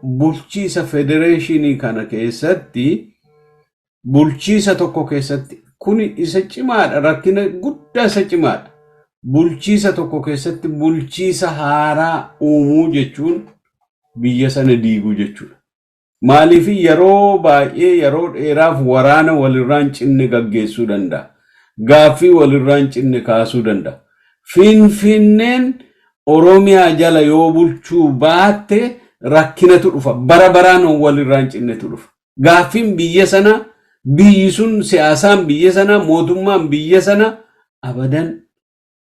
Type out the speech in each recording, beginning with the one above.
Bulchiisa federeeshinii kana keessatti, bulchiisa tokko keessatti, kuni isa cimaadha, rakkina guddaa isa cimaadha. Bulchiisa tokko keessatti bulchiisa haaraa uumuu jechuun biyya sana diiguu jechuudha. Maaliif? Yeroo baay'ee, yeroo dheeraaf waraana walirraa hin cinne gaggeessuu danda'a. Gaaffii walirraa hin cinne kaasuu danda'a. Finfinneen Oromiyaa jala yoo bulchuu baatte rakkinatu dhufa. Bara baraan walirraa hin cinnetu dhufa. Gaaffiin biyya sana, biyyi sun, siyaasaan biyya sana, mootummaan biyya sana abadan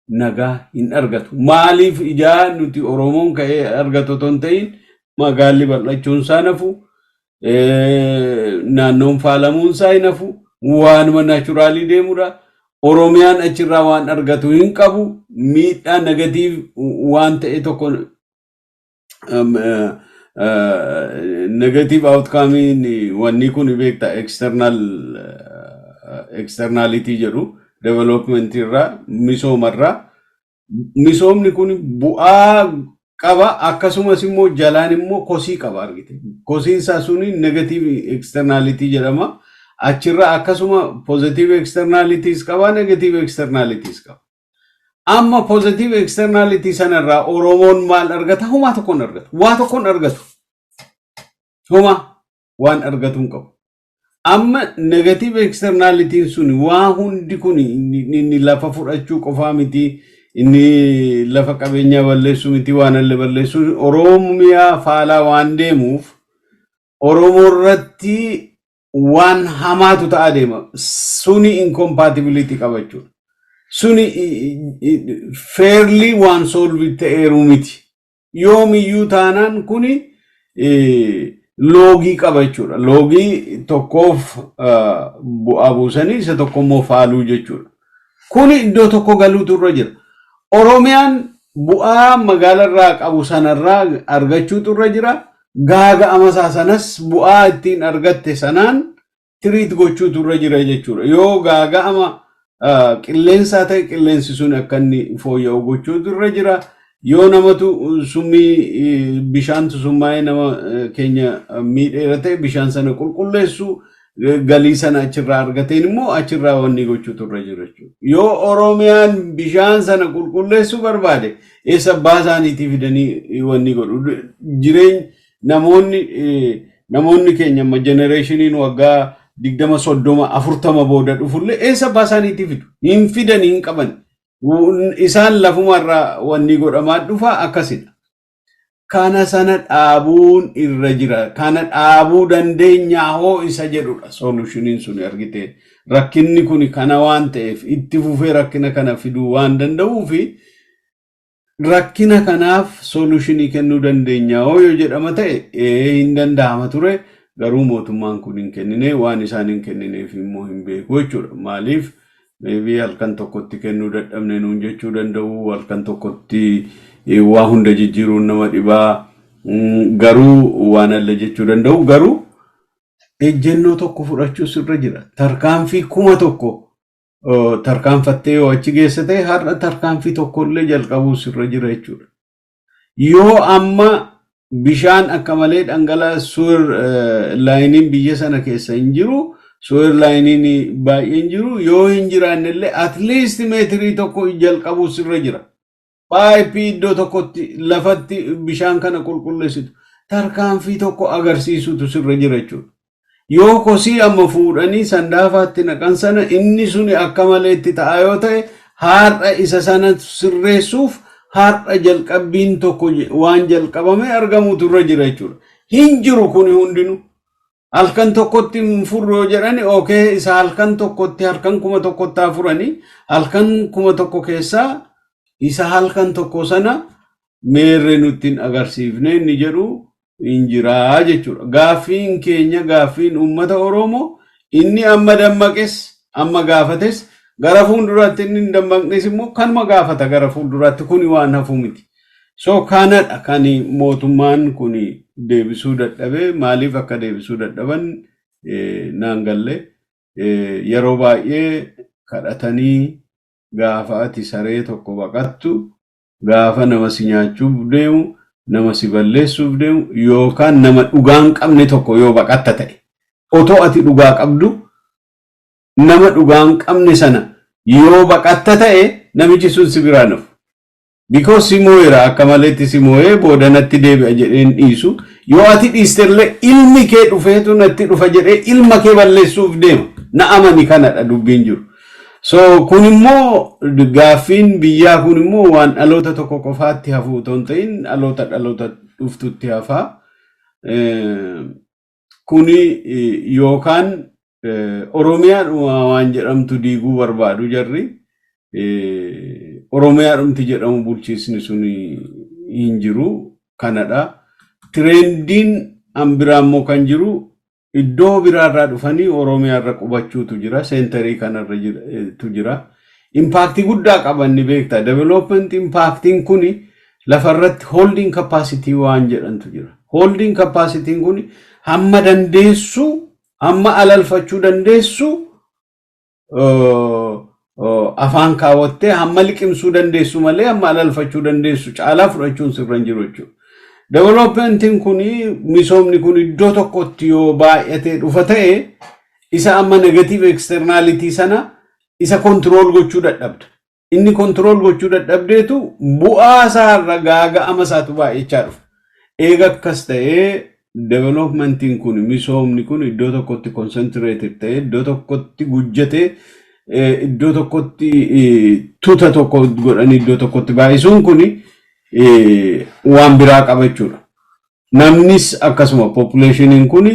nagaa hin argatu. Maaliif? Ijaa nuti Oromoon ka'ee argatu otoo hin ta'in, magaalli bal'achuun isaa nafu, naannoon faalamuun isaa hin hafu, waanuma naturally deemudha. Oromiyaan achirraa waan argatu hin qabu. Miidhaa negative waan ta'e tokko, negative outcome, wanni kun beekta, externality jedhu, development irraa, misoomarraa. Misoomni kun bu'aa qaba, akkasumas immoo jalaan immoo kosii qaba, argite. Kosiin isaa suni negative externality jedhama. Achirraa akkasuma positive externalities qaba, negative externalities qaba. Amma positive externality sanarraa Oromoon maal argata? Humaa tokkoon argatu. Waa tokkoon argatu. Humaa waan argatu hin qabu. Amma negative externalityn sun waa hundi kun, inni lafa fudhachuu qofaa miti, inni lafa qabeenyaa balleessuu miti, waan illee balleessuu, Oromiyaa faalaa waan deemuuf Oromoo irratti waan hamaatu ta'aa deema. Suni incompatibility qaba jechuudha. Suni fairly waan solve ta'eeru miti. Yoomiyyuu taanaan kuni loogii qaba jechuudha. Loogii tokkoof bu'aa buusanii isa tokko immoo faaluu jechuudha. Kuni iddoo tokko galuutu irra jira. Oromiyaan bu'aa magaalarraa qabu sanarraa argachuutu irra jira. Gaaga'ama isaa sanas bu'aa ittiin argatte sanaan treat gochuutu irra jira jechuudha. Yoo gaaga'ama qilleensaa ta'e, qilleensi sun akka inni fooyya'u gochuutu irra jira. Yoo namatu summii, bishaantu summaa'ee nama keenya miidheera ta'e, bishaan sana qulqulleessu, galii sana achirraa argateen immoo achirraa wanni gochuutu irra jira jechuudha. Yoo Oromiyaan bishaan sana qulqulleessuu barbaade, eessa abbaa isaaniitii fidanii wanni godhu? Jireenya namoonni keenya amma generationiin waggaa 20, 30, 40 booda dhufullee eessa abbaa isaaniitii fidu? Hin fidan, hin qaban. Isaan lafumarraa wanni godhamaa dhufa, akkasidha. Kana sana dhaabuun irra jira. Kana dhaabuu dandeenyaa hoo isa jedhudha solutioniin sun, argite. Rakkinni kun kana waan ta'eef, itti fufee rakkina kana fiduu waan danda'uufi, rakkina kanaaf solutionii kennuu dandeenya hoo yoo jedhama ta'e, ee, hin danda'ama ture. Garuu mootummaan kun hin kennine. Waan isaan hin kennineef immoo hin beeku jechuudha. Maaliif? Maybe halkan tokkotti kennuu dadhabne nuun jechuu danda'u, halkan tokkotti waa hunda jijjiiruun nama dhibaa, garuu waan alle jechuu danda'u. Garuu ejjennoo tokko fudhachuu sirra jira. Tarkaanfii 1000 tarkaanfattee yoo achi geessa ta'e, har'a tarkaanfii tokkollee jalqabuu sirra jira jechuudha. Yoo amma bishaan akka malee dhangala'aa, sewer lineiin biyya sana keessa hin jiru, sewer lineiin baay'een jiru, yoo hin jiraanne illee at least meetirii tokko jalqabuu sirra jira. Pipeii iddoo tokkotti lafatti bishaan kana qulqulleessitu tarkaanfii tokko agarsiisutu sirra jira jechuudha. Yoo kosii amma fuudhanii Sandaafaatti naqan sana, inni suni akka maleetti ta'a yoo ta'e, har'a isa sana sirreessuuf har'a jalqabbiin tokko waan jalqabame argamuutu irra jira jechuudha. Hin jiru kuni hundinuu. Halkan tokkotti hin furru yoo jedhani, okay, isa halkan tokkotti, halkan 1000tti haa furanii, halkan 1000 keessaa isa halkan tokko sana meerre nutti hin agarsiifne inni jedhu hin jiraa jechuudha. Gaaffiin keenya, gaaffiin uummata Oromoo inni amma dammaqes, amma gaafates, gara fuulduraatti inni hin dammaqnes immoo kanuma gaafata gara fuulduraatti. Kuni waan hafu miti. So kanadha kan mootummaan kun deebisuu dadhabe. Maaliif akka deebisuu dadhaban naan galle. Yeroo baay'ee kadhatanii, gaafa ati saree tokko baqattu, gaafa nama si nyaachuuf deemu nama si balleessuuf deemu yookaan nama dhugaa hin qabne tokko yoo baqatta ta'e, otoo ati dhugaa qabdu nama dhugaa hin qabne sana yoo baqatta ta'e, namichi sun si biraa nufu. Because si moo'eera, akka maleetti si moo'ee booda natti deebi'a jedhee hin dhiisu. Yoo ati dhiistellee ilmi kee dhufeetu natti dhufa jedhee ilma kee balleessuuf deema. Na amani, kanadha dubbiin jiru. So kun immoo, gaaffiin biyyaa kun immoo waan dhaloota tokko qofaatti hafu otoo hin ta'in dhaloota dhuftutti hafaa. Kuni yookaan Oromiyaadhuma waan jedhamtu diiguu barbaadu jarri. Oromiyaadhumti jedhamu bulchiisni sun hin jiru kanadha. Trendiin an biraa immoo kan jiru iddoo biraarraa dhufanii Oromiyaarra qubachuutu jira. Centerii kanarra tu jira. Impactii guddaa qaban ni beekta. Development impactiin kuni lafarratti holding capacity waan jedhantu jira. Holding capacityn kuni hamma dandeessu, hamma alalfachuu dandeessu afaan kaawwattee hamma liqimsuu dandeessu malee hamma alalfachuu dandeessu caalaa fudhachuun sirra hin jiru jechuudha. Developmentiin kuni, misoomni kun iddoo tokkotti yoo baay'atee dhufa ta'e, isa amma negative externality sana isa control gochuu dadhabda. Inni control gochuu dadhabdeetu bu'aa isaarra gaaga'ama isaatu baay'achaa dhufa. Eega akkas ta'ee, developmentiin kun, misoomni kun iddoo tokkotti concentrated ta'ee, iddoo tokkotti gujjatee, iddoo tokkotti tuta tokko godhanii iddoo tokkotti baay'isuun kun waan biraa qaba jechuudha. Namnis akkasuma, populationiin kun,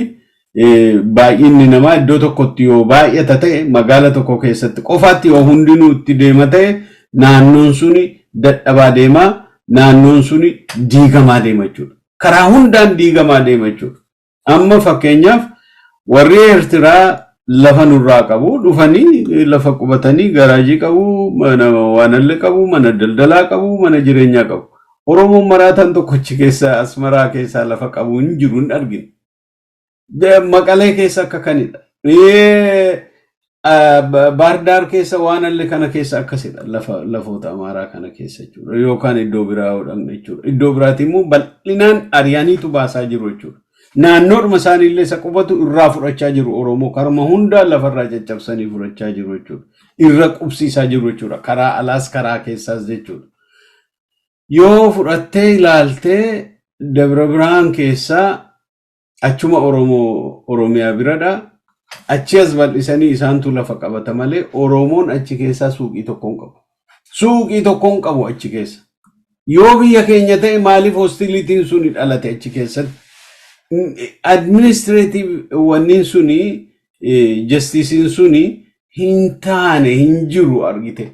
baay'inni namaa iddoo tokkotti yoo baay'ata ta'e, magaala tokko keessatti qofaatti yoo hundinuu itti deema ta'e, naannoon suni dadhabaa deemaa, naannoon suni diigamaa deema jechuudha. Karaa hundaan diigamaa deema jechuudha. Amma fakkeenyaaf warri Eertiraa lafa nurraa qabu, dhufanii lafa qubatanii garaajii qabu, mana waanallee qabu, mana daldalaa qabu, mana jireenyaa qabu. Oromoon maraataan tokkochi keessaa Asmaraa keessaa lafa qabu hin jiru, hin argine. Maqalee keessa akka kanidha. Baardaar keessa waan kana keessa akkasidha, lafa lafoota Amaaraa kana keessa jechuudha. Yookaan iddoo biraa yoo dhaqne jechuudha. Iddoo biraatti immoo bal'inaan ari'aniitu baasaa jiru jechuudha. Naannoodhuma isaaniillee isa qubatu irraa fudhachaa jiru Oromoo, karuma hundaa lafarraa caccabsanii fudhachaa jiru jechuudha. Irra qubsiisaa jiru jechuudha. Karaa alaas karaa keessaas jechuudha. Yoo fudhattee ilaaltee, Dabra Birhaan keessaa achuma Oromoo Oromiyaa biradha. Achi as bal'isanii isaantu lafa qabata malee Oromoon achi keessaa suuqii tokko hin qabu. Suuqii tokko hin qabu achi keessa. Yoo biyya keenya ta'e maaliif hostilityn suni dhalate achi keessatti? Administrative wanniin suni, justiceiin suni hin taane, hin jiru argite.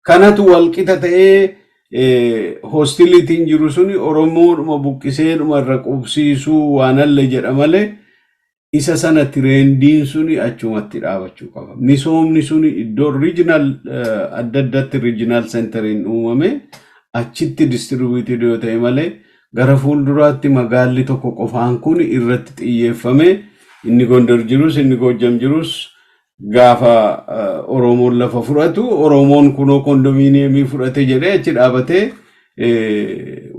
Kanatu walqixa ta'ee hostilityn jiru suni Oromoodhuma buqqiseedhuma irra qubsiisuu waan alle jedha malee isa sana trendiin suni achumatti dhaabachuu qaba. Misoomni suni iddoo regional adda addaatti regional centeriin uumame achitti distributed yoo ta'e malee gara fuulduraatti magaalli tokko qofaan kun irratti xiyyeeffame, inni Gondar jirus inni Gojjam jirus, gaafa Oromoon lafa fudhatu Oromoon kunoo condominiumii fudhate jedhee achi dhaabatee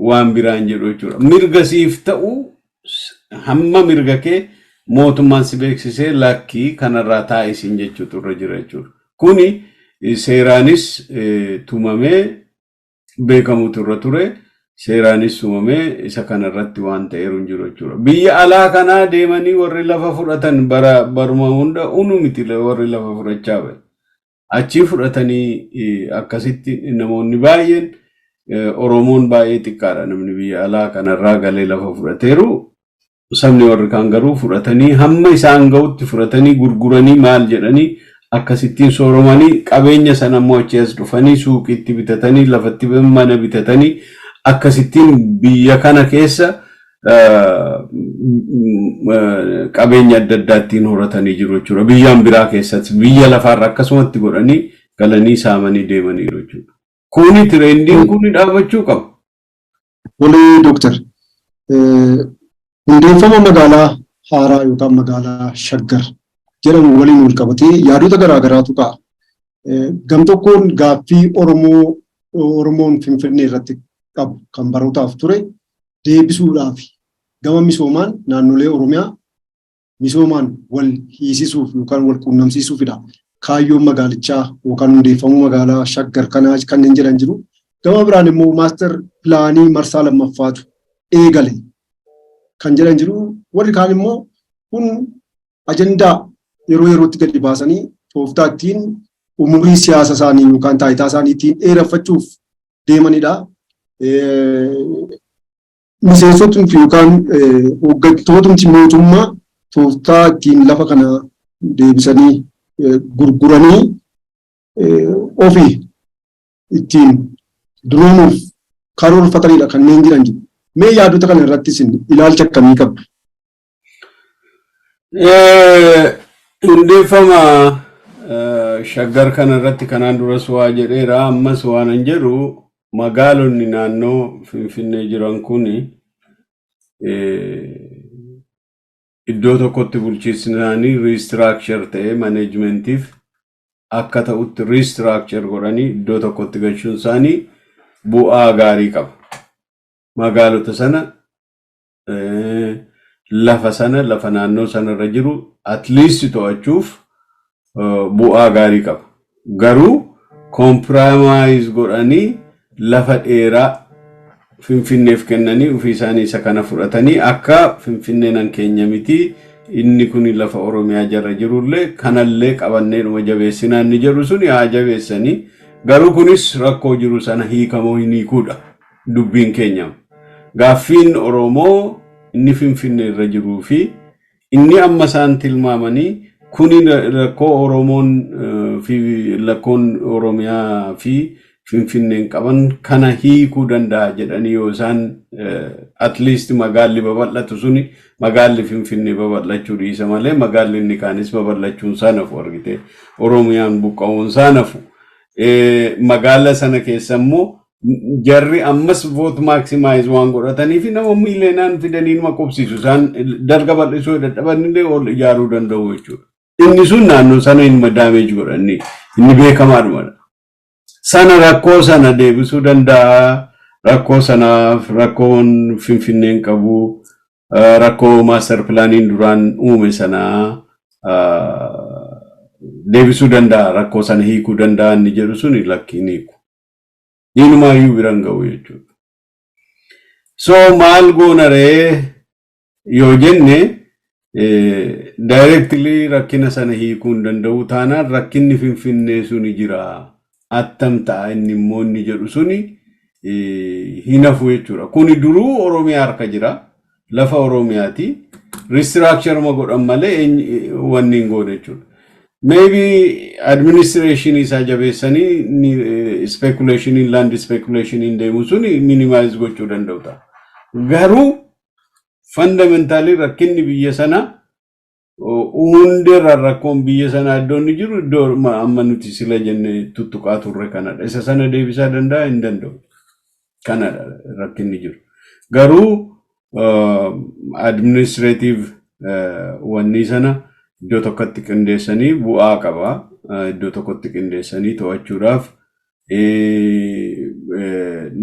waan biraan jedhu jechuudha. Mirga siif ta'u, hamma mirga kee mootummaan si beeksisee lakkii kanarraa taa'isiin jechuutu irra jira jechuudha. Kuni seeraanis tumamee beekamutu irra ture. Seeraanis tumamee isa kanarratti waan ta'eeru hin jiru jechuudha. Biyya alaa kanaa deemanii warri lafa fudhatan bara baruma hunda unu miti warri lafa fudhachaa bahe. Achii fudhatanii akkasitti namoonni baay'een, Oromoon baay'ee xiqqaadha namni biyya alaa kanarraa galee lafa fudhateeru. Sabni warri kaan garuu fudhatanii hamma isaan ga'utti fudhatanii gurguranii maal jedhanii akkasittiin sooromanii, qabeenya sana immoo achi as dhufanii suuqiitti bitatanii, lafatti mana bitatanii, akkasittiin biyya kana keessa qabeenya adda addaa ittiin horatanii jiru jechuudha. Biyyaan biraa keessatti biyya lafaarra akkasumatti godhanii galanii saamanii deemaniiru jechuudha. Kuni trendiin kuni dhaabachuu qaba. Tole dooktar, hundeeffama magaalaa haaraa yookaan magaalaa Shaggar jedhamu waliin wal qabatee yaadota garaa garaatu ka'a. Gam tokkoon gaaffii Oromoo Oromoon Finfinnee irratti qabu kan barootaaf ture. Deebisuudhaaf gama misoomaan naannolee Oromiyaa misoomaan wal hiisisuuf yookaan wal quunnamsiisuufidha. Kaayyoon magaalichaa yookaan hundeeffamuu magaalaa Shaggar kanaa kanneen jedhan jiru. Gama biraan immoo master planii marsaa lammaffaatu eegale kan jedhan jiru. Warri kaan immoo kun ajandaa yeroo yerootti gadi baasanii tooftaa ittiin umurii siyaasa isaanii yookaan taayitaa isaanii ittiin dheereffachuuf deemanidha. Miseensotni yookaan hooggantootni mootummaa tooftaa ittiin lafa kana deebisanii gurguranii ofii ittiin duroomuuf karoorfatanidha kanneen jiran jiru. Mee yaadota kana irratti isin ilaalcha akkamii qabdu? Hundeeffama Shaggar kana irratti kanaan duras waa jedheera. Ammas waan an jedhu, magaalonni naannoo Finfinnee jiran kun iddoo tokkotti bulchiinsi isaanii restructure ta'ee managementiif akka ta'utti restructure godhanii iddoo tokkotti galchuun isaanii bu'aa gaarii qaba. Magaalota sana, lafa sana, lafa naannoo sanarra jiru at least to'achuuf bu'aa gaarii qaba. Garuu compromise godhanii lafa dheeraa Finfinneef kennanii ofii isaanii isa kana fudhatanii akka Finfinneen an keenya miti, inni kun lafa Oromiyaa jarra jirullee kanallee qabannee dhuma jabeessinaa inni jedhu suni haa jabeessanii, garuu kunis rakkoo jiru sana hiikamoo hin hiikuudha dubbiin keenya. Gaaffiin Oromoo inni Finfinnee irra jiruu fi inni amma isaan tilmaamanii kuni rakkoo Oromoon fi lakkoon Oromiyaa fi Finfinneen qaban kana hiikuu danda'a jedhanii yoo isaan at least magaalli babal'atu suni, magaalli Finfinnee babal'achuu dhiisa malee magaalli inni kaanis babal'achuun isaa nafu, argite, Oromiyaan buqqa'uun isaa nafu. Magaala sana keessa immoo jarri ammas vote maximize waan godhatanii fi nama miileenaan fidanii numa qubsiisu. Isaan dalga bal'isuu dadhabanillee ol ijaaruu danda'u jechuudha. Inni sun naannoo sana hin damage godhanni inni beekamaadhumadha. Sana rakkoo sana deebisuu danda'a. Rakkoo sanaaf rakkoon Finfinneen qabu, rakkoo master planiin duraan uume sanaa deebisuu danda'a. Rakkoo sana hiikuu danda'a inni jedhu suni lakkiin hiiku. Inumaayyuu biran ga'u jechuudha. So maal goona ree yoo jenne, directly rakkina sana hiikuu hin danda'u taanaan rakkinni Finfinnee suni jira. Attam ta'a inni immoo inni jedhu suni hin hafu jechuudha. Kuni duruu Oromiyaa harka jira. Lafa Oromiyaati. Restructure ma godhan malee wanni hin goone jechuudha. Maybe administration isaa jabeessanii speculation, land speculation deemu suni minimize gochuu danda'u ta'a. Garuu fundamentally rakkinni biyya sanaa hundeerraa, rakkoon biyya sanaa iddoo inni jiru iddoo amma nuti sila jenne tuttuqaa turre kanadha. Isa sana deebisaa danda'a? Hin danda'u. Kanadha rakkinni jiru. Garuu administrative wanni sana iddoo tokkotti qindeessanii bu'aa qaba. Iddoo tokkotti qindeessanii to'achuudhaaf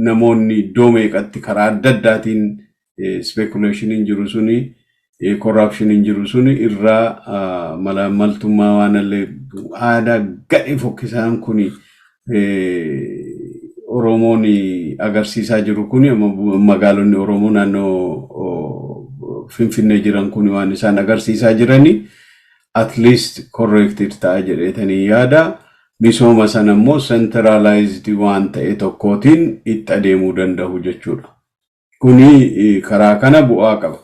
namoonni iddoo meeqatti karaa adda addaatiin speculationiin jiru suni, corruptioniin jiru suni irraa, malaammaltummaa waan illee aadaa gadhee fokkisaan kuni Oromoon agarsiisaa jiru kuni, magaalonni Oromoo naannoo Finfinnee jiran kun waan isaan agarsiisaa jirani at least corrected ta'a jedheetanii yaada. Misooma sana immoo centralized waan ta'e tokkootiin itti adeemuu danda'u jechuudha. Kuni karaa kana bu'aa qaba.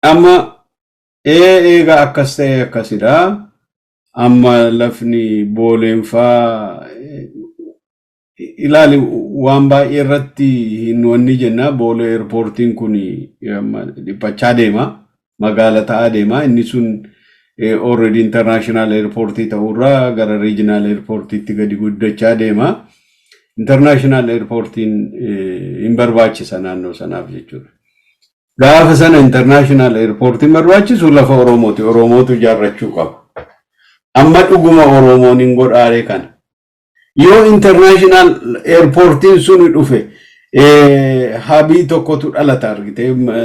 Amma eegaa akkas ta'e akkasidha. Amma lafni Booleenfaa ilaali, waan baay'ee irratti hin wanni jenna. Boolee airportiin kun dhiphachaa deema. Magaala ta'aa deema. Inni sun already international airportii ta'urraa gara regional airportiitti gadi guddachaa deema. International airportiin hin barbaachisa naannoo sanaaf jechuudha. Gaafa sana international airportiin barbaachisu lafa Oromooti. Oromootu ijaarrachuu qaba. Amma dhuguma Oromoon hin godhaare kana. Yoo international airportiin sun dhufe Hub tokkotu dhalata argite,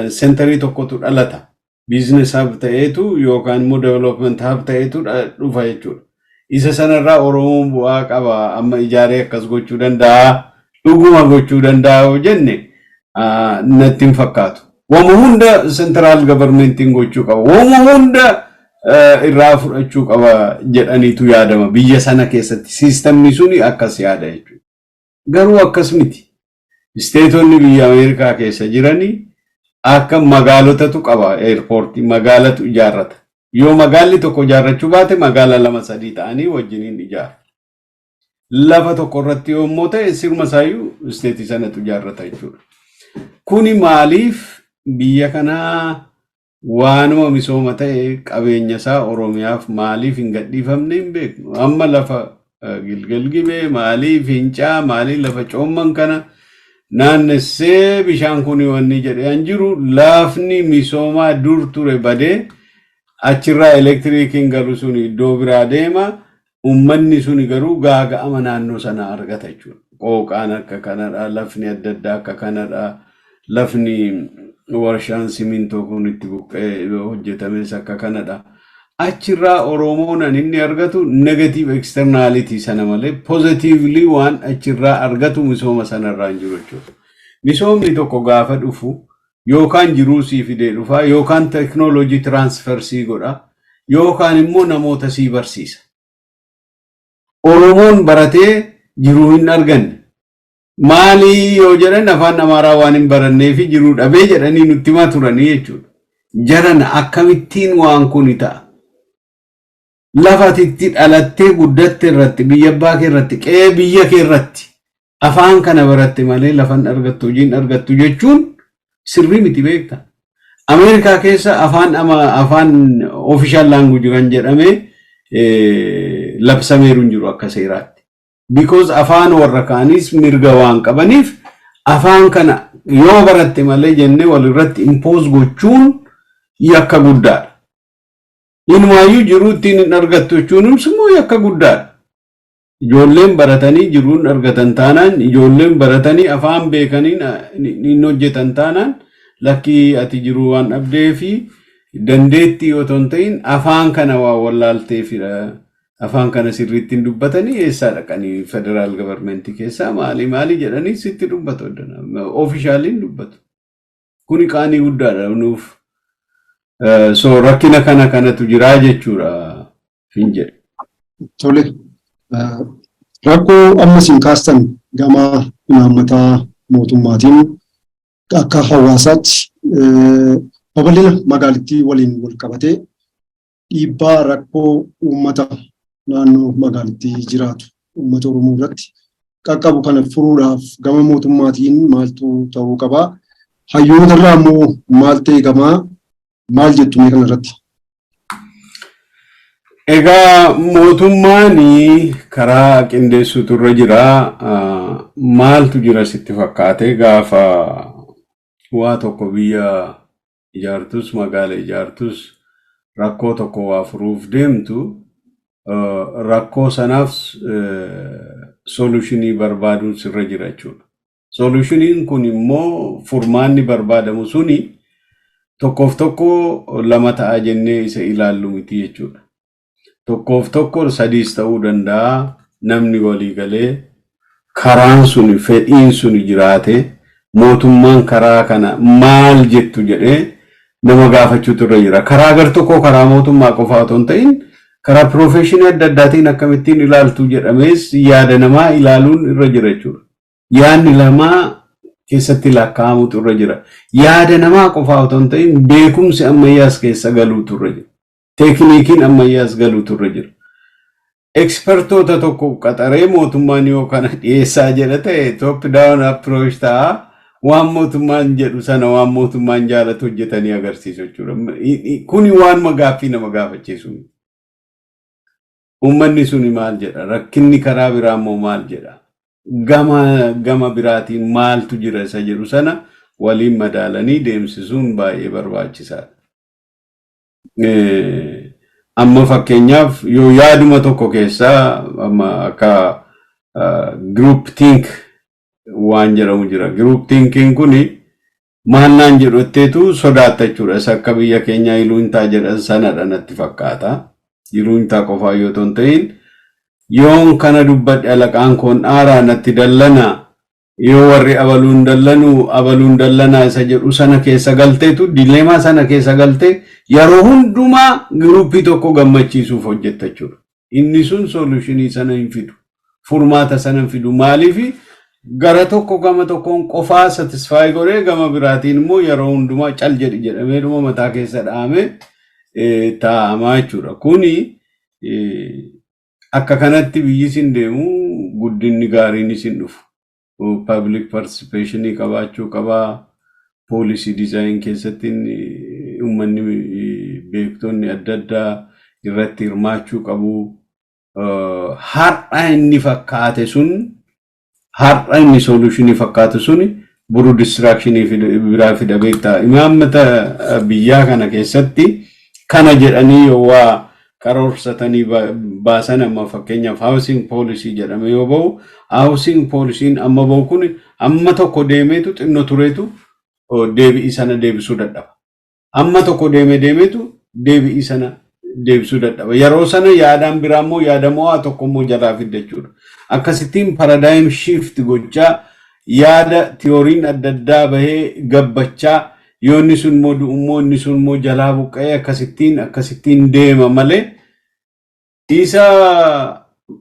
center tokkotu dhalata. Business hub ta'eetu yookaan immoo development hub ta'eetu dhufa jechuudha. Isa sanarraa Oromoon bu'aa qaba, amma ijaaree akkas gochuu danda'a, dhuguma gochuu danda'a yoo jenne natti hin fakkaatu. Wama hunda central governmentiin gochuu qaba. Wama hunda irraa fudhachuu qaba jedhaniitu yaadama. Biyya sana keessatti systemni suni akkas yaada jechuudha. Garuu akkas miti. Stateonni biyya Ameerikaa keessa jiranii akka magaalotatu qaba, airport magaalatu ijaarrata. Yoo magaalli tokko ijaarrachuu baate, magaala lama sadii ta'anii wajjiniin ijaaru. Lafa tokko irratti yommuu ta'e, sirma isaayyuu state sanatu ijaarrata jechuudha. Kuni maaliif biyya kanaa waanuma misooma ta'e qabeenya isaa Oromiyaaf maaliif hin gadhiifamne hin beeknu. Amma lafa Gilgel Gibee maaliif, Fincaa maaliif, lafa coomman kana naannessee bishaan kun wanni jedhee an jiru, lafni misoomaa dur ture badee achirraa elektiriikiin galu sun iddoo biraa deema. Uummanni suni garuu gaaga'ama naannoo sana argata jechuudha. Qooqaan akka kanadha, lafni adda addaa akka kanadha, lafni warshaan simintoo kun itti buqqee hojjetames akka kanadha. Achirraa Oromoon inni argatu negative externality sana malee positively waan achirraa argatu misooma sanarraa hin jiru jechuudha. Misoomni tokko gaafa dhufu yookaan jiruu sii fidee dhufa, yookaan technology transfer sii godha, yookaan immoo namoota sii barsiisa. Oromoon baratee jiruu hin arganne. Maalii yoo jedhan, afaan Amaaraa waan hin barannee fi jiruu dhabee jedhanii nutti himaa turanii jechuudha. Jaran akkamittiin waan kun ta'a? Lafa ati itti dhalattee guddatte irratti, biyya abbaa kee irratti, qe'ee biyya kee irratti afaan kana baratte malee lafan argattu, hojiin argattu jechuun sirrii miti, beekta. Ameerikaa keessa afaan afaan official language kan jedhame labsameeru hin jiru akka seeraatti. Because afaan warra kaanis mirga waan qabaniif, afaan kana yoo baratte malee jennee walirratti impose gochuun yakka guddaadha. Inumaayyuu jiruu ittiin hin argattu jechuun immoo yakka guddaadha. Ijoolleen baratanii jiruu hin argatan taanaan, ijoolleen baratanii afaan beekanii hin hojjetan taanaan, lakkii ati jiruu waan dhabdee fi dandeettii otoo hin ta'in afaan kana waa wallaalteefidha. Afaan kana sirriitti hin dubbatanii, eessaa dhaqanii federal government keessaa maali maali jedhanii sitti dubbatu. Officialiin dubbatu. Kuni qaanii guddaadha nuuf. So rakkina kana kanatu jiraa jechuudha hin jedhe. Tole. Rakkoo amma isin kaastan gama imaammataa mootummaatiin akka hawaasaatti babal'ina magaalittii waliin wal qabatee dhiibbaa rakkoo uummata naannoo magaalittii jiraatu, uummata Oromoo irratti qaqqabu kana furuudhaaf gama mootummaatiin maaltu ta'uu qabaa? Hayyoota irraa immoo maaltu eegamaa? Maal jettu mee kana irratti? Egaa mootummaan karaa qindeessuutu irra jira. Maaltu jira sitti fakkaate? Gaafa waa tokko biyya ijaartus, magaala ijaartus, rakkoo tokko waa furuuf deemtu, rakkoo sanaaf solution barbaaduun sirra jira jechuudha. Solutioniin kun immoo, furmaanni barbaadamu suni tokkoof tokko lama ta'a jennee isa ilaallu miti jechuudha. Tokkoof tokko sadiis ta'uu danda'a, namni walii galee karaan sun fedhiin sun jiraate, mootummaan karaa kana maal jettu jedhee nama gaafachuutu irra jira. Karaa gar tokko karaa mootummaa qofaa otoo hin ta'in, karaa profession adda addaatiin akkamittiin ilaaltu jedhamees yaada namaa ilaaluun irra jira jechuudha. Yaadni lamaa keessatti lakkaa'amutu irra jira. Yaada namaa qofaa otoo hin ta'in, beekumsi ammayyaas keessa galuutu irra jira. Teekniikiin ammayyaas galuutu irra jira. Expertoota tokko qaxaree mootummaan yoo kana dhiyeessaa jedha ta'e, top down approach ta'a. Waan mootummaan jedhu sana, waan mootummaan jaalatu hojjetanii agarsiisu jechuudha. Kuni waan gaaffii nama gaafachiisu. Uummanni suni maal jedha? Rakkinni karaa biraa immoo maal jedha? Gama biraatiin maaltu jira isa jedhu sana waliin madaalanii deemsisuun baay'ee barbaachisaadha. Amma fakkeenyaaf yoo yaaduma tokko keessaa amma akka group think waan jedhamu jira. Group thinking kuni maal naan jedhu jetteetu sodaatta jechuudha. Isa akka biyya keenyaa iluuntaa jedhan sanadha natti fakkaata. Iluuntaa qofaa yoo ta'u hin ta'in, yoon kana dubbadhe alaqaan koon dhaaraa natti dallana, yoo warri abaluun dallanu abaluun dallanaa isa jedhu sana keessa galteetu, dilemma sana keessa galtee yeroo hundumaa groupii tokko gammachiisuuf hojjetta jechuudha. Inni sun solutionii sana hin fidu. Furmaata sana hin fidu. Maaliif? Gara tokko gama tokkoon qofaa satisfy godhee, gama biraatiin immoo yeroo hundumaa cal jedhi jedhamee dhuma mataa keessa dhahamee taa'amaa jechuudha. Kuni akka kanatti biyyi isin deemu, guddinni gaariin isin dhufu. Public participation qabaachuu qabaa. Policy design keessatti uummanni, beektonni adda addaa irratti hirmaachuu qabu. Har'a inni fakkaate sun, har'a inni solutionii fakkaatu sun boru distractionii biraa fida, beektaa. Imaammata biyyaa kana keessatti kana jedhanii yoo waa karoorsatanii baasan, amma fakkeenyaaf housing policy jedhame yoo bahu, housing policyn amma bahu kun amma tokko deemeetu xinno tureetu deebi'ii sana deebisuu dadhaba. Amma tokko deeme deemeetu deebi'ii sana deebisuu dadhaba. Yeroo sana yaadaan biraa immoo, yaada mo'aa tokko immoo jalaa fidda jechuudha. Akkasittiin paradigm shift gochaa, yaada theoryn adda addaa bahee gabbachaa, yoo inni sun immoo du'u immoo inni sun immoo jalaa buqqa'ee, akkasittiin akkasittiin deema malee, isa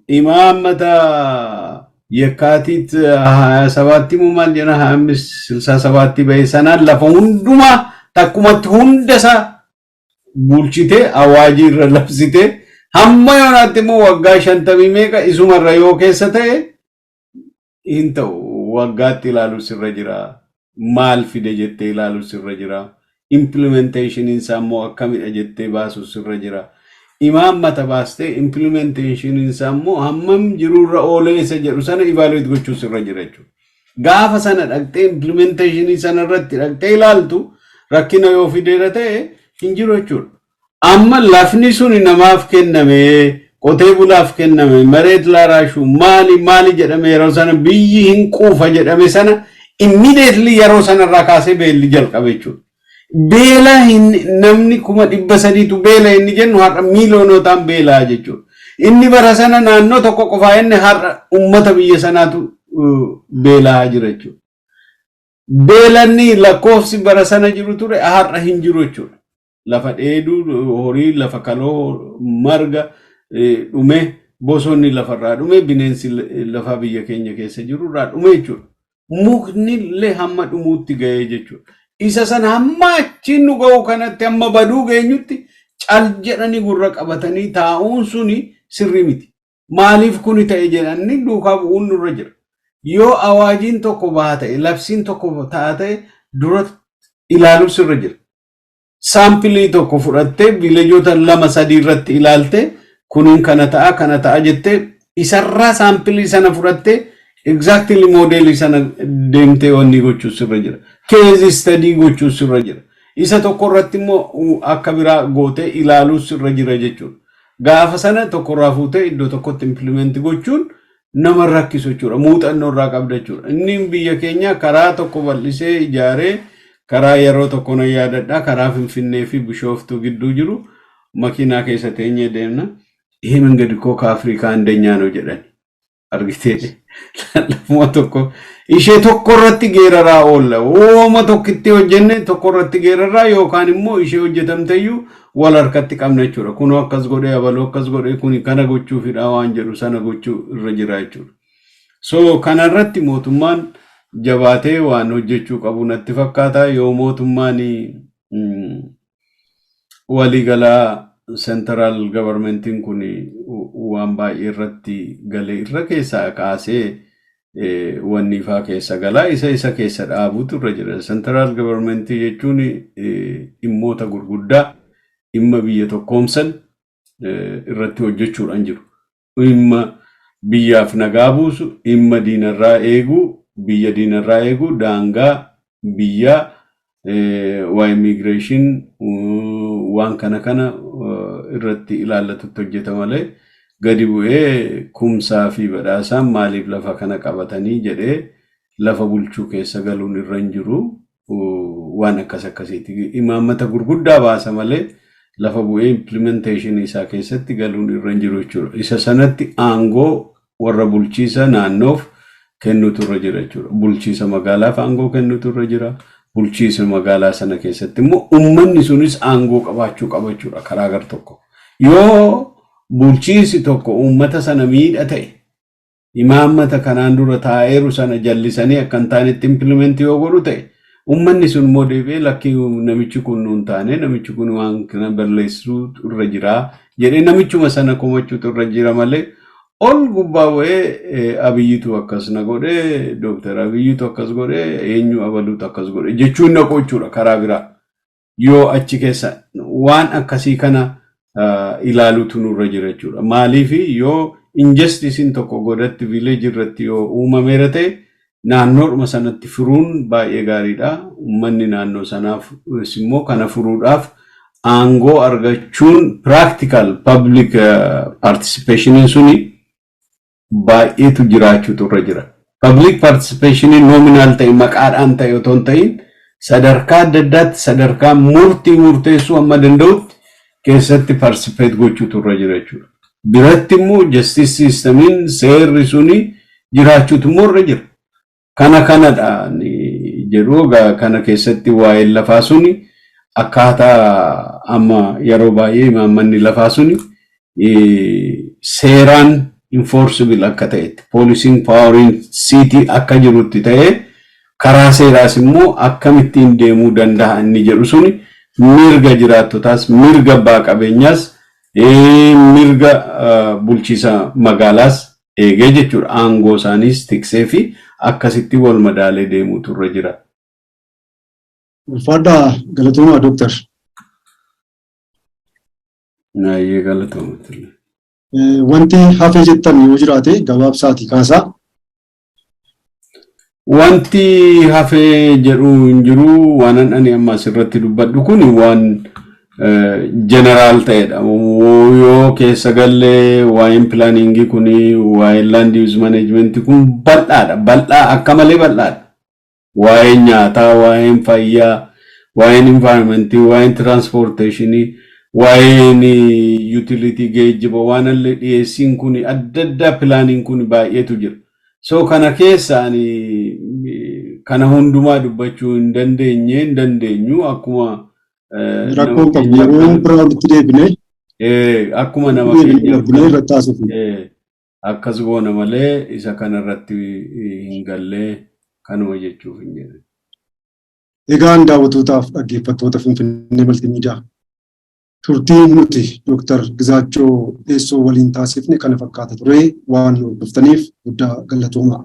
imaammata Yekkaatit 27tti moo maal jedha, 25 67tti bahe sanaan lafa hundumaa takkumatti hunda isaa bulchitee, awaajii irra labsitee, hamma yoonaatti immoo waggaa 50 meeqa isumarra yoo keessa ta'e hin ta'u. Waggaatti ilaalu sirra jira. Maal fide jettee ilaalu sirra jira. Implementationiin isaa immoo akkamidha jettee baasu sirra jira. Imaammata baastee implementationiin isaa immoo hammam jiruurra oolee isa jedhu sana evaluate gochuu sirra jira jechuudha. Gaafa sana dhaqxee implementationii sana irratti dhaqxee ilaaltu, rakkina yoo fideera ta'e hin jiru jechuudha. Amma lafni sun namaaf kenname, qotee bulaaf kenname, መሬት ላራሹ maali maali jedhame, yeroo sana biyyi hin quufa jedhame sana immediately yeroo sanarraa kaasee beelli jalqabe jechuudha. Beela namni 300,000tu beela inni jennu har'a miiliyoonotaan beelaa jechuudha. Inni bara sana naannoo tokko qofaa inni har'a ummata biyya sanaatu beelaa jira jechuudha. Beelanni lakkoofsi bara sana jiru ture har'a hin jiru jechuudha. Lafa dheeduu horii, lafa kaloo marga dhume, bosonni lafarraa dhume, bineensi lafa biyya keenya keessa jiru irraa dhume jechuudha. Mukni illee hamma dhumuutti ga'ee jechuudha. Isa sana hamma achiin nu ga'u kanatti, hamma baduu geenyutti cal jedhanii gurra qabatanii taa'uun suni sirrii miti. Maaliif kuni ta'e jedhanii duukaa bu'uun nurra jira. Yoo awaajiin tokko baha ta'e, labsiin tokko ta'a ta'e, dura ilaaluu sirra jira. Sampleii tokko fudhattee villageoota lama sadii irratti ilaaltee, kuniin kana ta'a kana ta'a jettee, isarraa sampleii sana fudhattee exactly modelii sana deemtee wanni gochuu sirra jira. Case study gochuu sirra jira. Isa tokko irratti immoo akka biraa gootee ilaaluu sirra jira jechuudha. Gaafa sana tokkorraa fuutee iddoo tokkotti implement gochuun nama rakkisu jechuudha. Muuxannoo irraa qabda jechuudha. Inni biyya keenya karaa tokko bal'isee ijaaree, karaa yeroo tokko na yaadadha, karaa Finfinnee fi Bishooftuu gidduu jiru makiinaa keessa teenyee deemna. ይሄ መንገድ እኮ ከአፍሪካ አንደኛ ነው jedhan, argitee, lafuma tokko ishee tokko irratti geeraraa oolla. Wooma tokkitti hojjenne tokko irratti geeraraa yookaan immoo ishee hojjetamteyyuu wal harkatti qabna jechuudha. Kunoo akkas godhee, abaluu akkas godhee, kuni kana gochuufidha waan jedhu sana gochuu irra jira jechuudha. So kanarratti mootummaan jabaatee waan hojjechuu qabu natti fakkaata. Yoo mootummaan waliigalaa central governmentiin kun waan baay'ee irratti galee irra keessaa kaasee wanni ifaa keessa galaa isa keessa dhaabuutu irra jira. Central governmentii jechuun dhimmoota gurguddaa, dhimma biyya tokkoomsan irratti hojjechuudhaan jiru. Dhimma biyyaaf nagaa buusu, dhimma diinarraa eeguu, biyya diinarraa eeguu, daangaa biyyaa, waa immigration, waan kana kana irratti ilaallatutti hojjeta malee, gadi bu'ee Kumsaa fi Badhaasaan maaliif lafa kana qabatanii jedhee Lafa bulchuu keessa galuun irra hin jiru. Waan akkas akkasiiti. Imaammata gurguddaa baasa malee lafa bu'ee implementation isaa keessatti galuun irra hin jiru jechuudha. Isa sanatti aangoo warra bulchiisa naannoof kennutu irra jira jechuudha. Bulchiisa magaalaaf aangoo kennutu irra jira. Bulchiisa magaalaa sana keessatti immoo uummanni sunis aangoo qabaachuu qaba jechuudha karaa gar tokko. Yoo bulchiisi tokko uummata sana miidha ta'e, imaammata kanaan dura taa'eeru sana jallisanii akka hin taanetti implement yoo godhu ta'e, uummanni sun immoo deebi'ee, "Lakkii, namichi kun nuun taane, namichi kun waan kana balleessuu irra jira," jedhee namichuma sana komachuutu irra jira malee, ol gubbaa bu'ee Abiyyitu akkas na godhee, Dooktar Abiyyitu akkas godhee, eenyu abaluutu akkas godhe jechuun naqu jechuudha karaa biraa. Yoo achi keessa waan akkasii kana ilaaluutu nurra jira jechuudha. Maaliif, yoo injusticeiin tokko godatti village irratti yoo uumameera ta'e, naannoodhuma sanatti furuun baay'ee gaariidha. Uummanni naannoo sanaaf immoo kana furuudhaaf aangoo argachuun, practical public participationiin suni baay'eetu jiraachuutu irra jira. Public participationiin nominal ta'e, maqaadhaan ta'e otoo hin ta'in, sadarkaa adda addaatti, sadarkaa murtii murteessuu amma danda'utti keessatti participate gochuutu irra jira jechuudha. Biratti immoo justice systemiin, seerri suni jiraachuutu immoo irra jira. Kana kanadha jedhu. Kana keessatti waa'een lafaa suni akkaataa amma yeroo baay'ee imaammanni lafaa suni seeraan enforceable akka ta'etti, policing poweriin city akka jirutti ta'ee, karaa seeraas immoo akkamittiin deemuu danda'a inni jedhu suni, mirga jiraattotaas, mirga abbaa qabeenyaas, mirga bulchiisa magaalaas eegee jechuudha. Aangoo isaaniis tiksee fi akkasitti wal madaalee deemuutu irra jira. Ulfaadhaa, galatoomaa, Dooktar. Naayyee, galatooma. Wanti hafee jettan yoo jiraate gabaabsaati kaasaa. Wanti hafee jedhu hin jiru. Waan ani amma asirratti dubbadhu kun waan general ta'edha. Yoo keessa gallee, waa'een planningii kun, waa'een land use managementii kun bal'aadha. Bal'aa, akka malee bal'aadha. Waa'een nyaataa, waa'een fayyaa, waa'een environmentii, waa'een transportationii, waa'een utility, geejjiba, waan illee dhiyeessiin kun adda addaa, planiin kun baay'eetu jira. So kana keessa ani kana hundumaa dubbachuu hin dandeenye, hin dandeenyu, akkuma Rakkoo qabu, yeroo biraa walitti deebinee akkuma nama keenya irratti haasofnu. Akkas goona malee isa kana irratti hin gallee, kanuma jechuuf hin jedhe. Egaan daawwattootaaf dhaggeeffattoota Finfinnee Maltiimiidiyaa, turtii nuti Dooktar Gizaachoo Dheessoo waliin taasifne kana fakkaata ture. Waan nu hordoftaniif guddaa galatoomaa.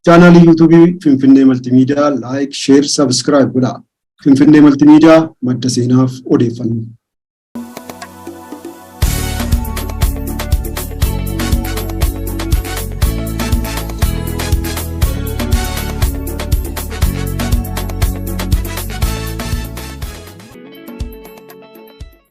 Chaanaalii YouTubeii Finfinnee Maltiimiidiyaa like, share, subscribe godhaa. Finfinnee Maltiimiidiyaa, madda seenaaf odeeffannoo.